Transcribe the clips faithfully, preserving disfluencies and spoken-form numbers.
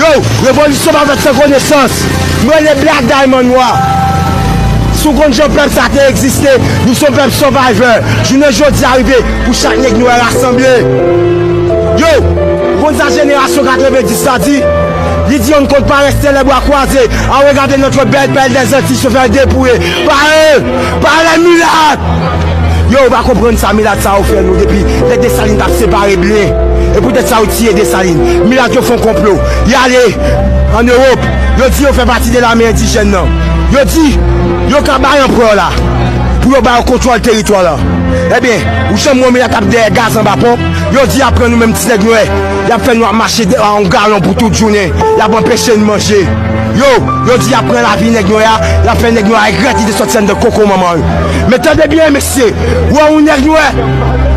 Yo, revolisyon pa fèt san konesans. M rele Black Diamond Noir. Si w konn jan pèp sa te egziste, nou se yon pèp survivor. Jounen jodi a rive pou chak nèg nwè rasanble. Yo, ou konn sa jenerasyon katrevenndis la di? Li di on ne compte pas rester les bras croisés à regarder notre belle perle des Antilles se faire dépouiller par eux, par les mulâtres. Yo, ou pa konprann sa milat sa yo fè nou depi lè Desalin t ap separe blen. E poutèt sa yo tiye Desalin. Milat yo fè yon konplo. Y ale ann Ewòp. Yo di yo fè pati de lame endijèn nan. Yo di yo ka bay anperè la pou yo ba yo kontwòl teritwa la. Ebyen, ou janm wè milat ap dèyè gaz anba ponp? Yo di y ap pran nou menm ti nèg nwè. Y ap fè nou ap mache de- a yon galon pou tout jounen. Y ap anpeche n manje. Yo, yo di y ap pran lavi nèg nwè a, y ap fè nèg nwè a regrèt li te sòti anndan koko manman l. Men tande byen, mesye, ou wè yon nèg nwè,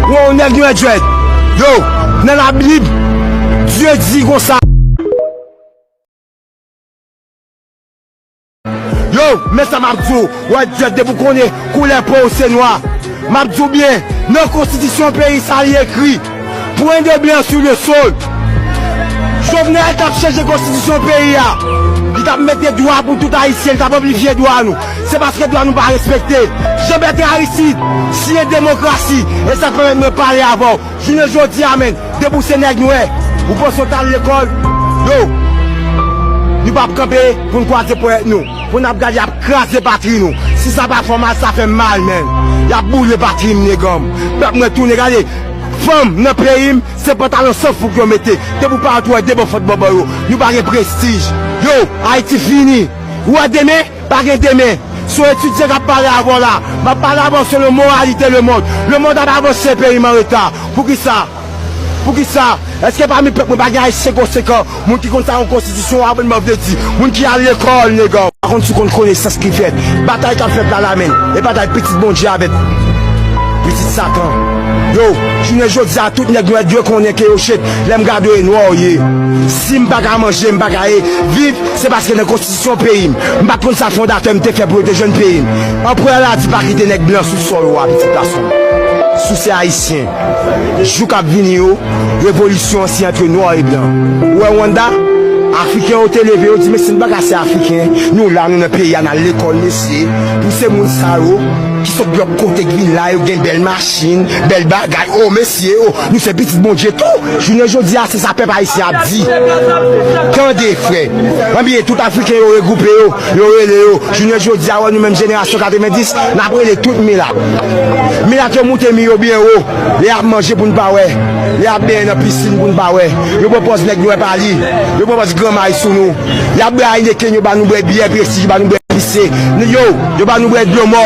ou wè yon nèg nwè dread. Yo, nan Labib, Dye di konsa. Yo, men sa m ap di w, wè dread depi w konnen koulè po w se nwa. M ap di w byen, nan konstitisyon peyi sa li ekri, point de blanc sur le sol. Jovenel t ap chanje konstitisyon peyi a. Li t ap mete dwa pou tout Ayisyen, li t ap anplifye dwa nou. Se paske dwa nou pa respekte. Jean Bertrand Aristide siyen demokrasi, e sa k pèmèt mwen pale avè w. Jounen jodi a, menn, depi w se nèg nwè, ou panse w t al lekòl? Yo, nou p ap kanpe pou n kwaze ponyèt nou, pou n ap gade y ap kraze patri nou. Si sa pa fè w mal, sa fè m mal, menn. Y ap boule patri m, neganm. Pèp mwen tounen, gade, fanm nan peyi m, se pantalon san fouk yo mete. Depi w parèt, ou wè de bò fòt bòbò yo. Nou pa gen prestij. Yo, Ayiti fini. Ou wè demen? Pa gen demen. Se yon etidyan k ap pale avè w la. M ap pale avè w selon moralite lemonn. Lemonn ap avanse, peyi m an reta. Poukisa? Poukisa? Èske pami pèp mwen pa gen Ayisyen konsekan? Moun ki konn sa yon konstitisyon, w ap konprann m vle di. Moun ki al lekòl, nèg. Pa konn si w konn konesans ki fèt. Batay k ap fèt la, la menm. E batay pitit Bondye avèk pitit Satan. Yo, jounen jodi a, tout nèg nwè dwe konnen ke yo chet. Lè m gade w, e nwa w ye. Si m pa ka manje, m pa ka e viv, se paske nan konstitisyon peyi m, m pa t konn sa fondatè m te fè pou yo te jwenn peyi m. Anperè la di pa kite nèg blan sou sòl ou a, pitit gason m. Si w se Ayisyen, jou k ap vini yo, revolisyon an se antre nwa e blan. Ou wè Rwanda? Afriken yo te leve, yo di, "Mesye, nou pa ka se Afriken. Nou la, nou nan peyi a, n al lekòl, mesye." Pou se moun sa yo, ki sot lòt kote, ki vin la, yo gen bèl machin, bèl bagay. O, mesye, o, nou se pitit Bondye tou. Jounen jodi a, se sa pèp ayisyen ap di. Tande, frè. Ebyen, tout Afriken yo regwoupe yo, yo rele yo. Jounen jodi a, wè nou menm jenerasyon katrevenndis, n ap rele tout milat. Milat yo moute mi yo byen wo. Lè y ap manje pou n pa wè. Lè y ap benyen nan pisin pou n pa wè. Yo pran pòz nèg nwè pa li. Yo pran pòz granmay sou nou. Y ap bwè Heineken, yo ba nou bwè byè Prestige, yo ba nou bwè pise. Yo, yo ba nou bwè dlo mò.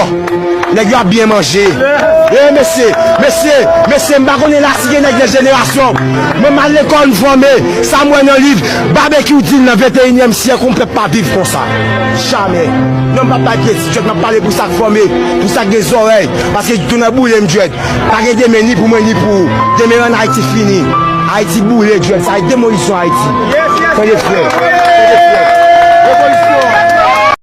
Nèg yo ap byen manje. E mesye, mesye, mesye, m pa konnen la si gen nèg nan jenerasyon m. Mwen m al lekòl, m fòme. Sa m wè nan liv, Babekyou di l nan venteyinyèm syèk, yon pèp pa viv konsa. Jamè. Non, m p ap bay pyè ti jwèt, m ap pale pou sa k fòme, pou sa k gen zòrèy. Paske tou nan boule m jwèt. Pa gen demen ni pou mwen ni pou ou. Demen an Ayiti fini. Ayiti boule, dread, sa e demolisyon Ayiti. Tande frè. Tande frè. Revolisyon.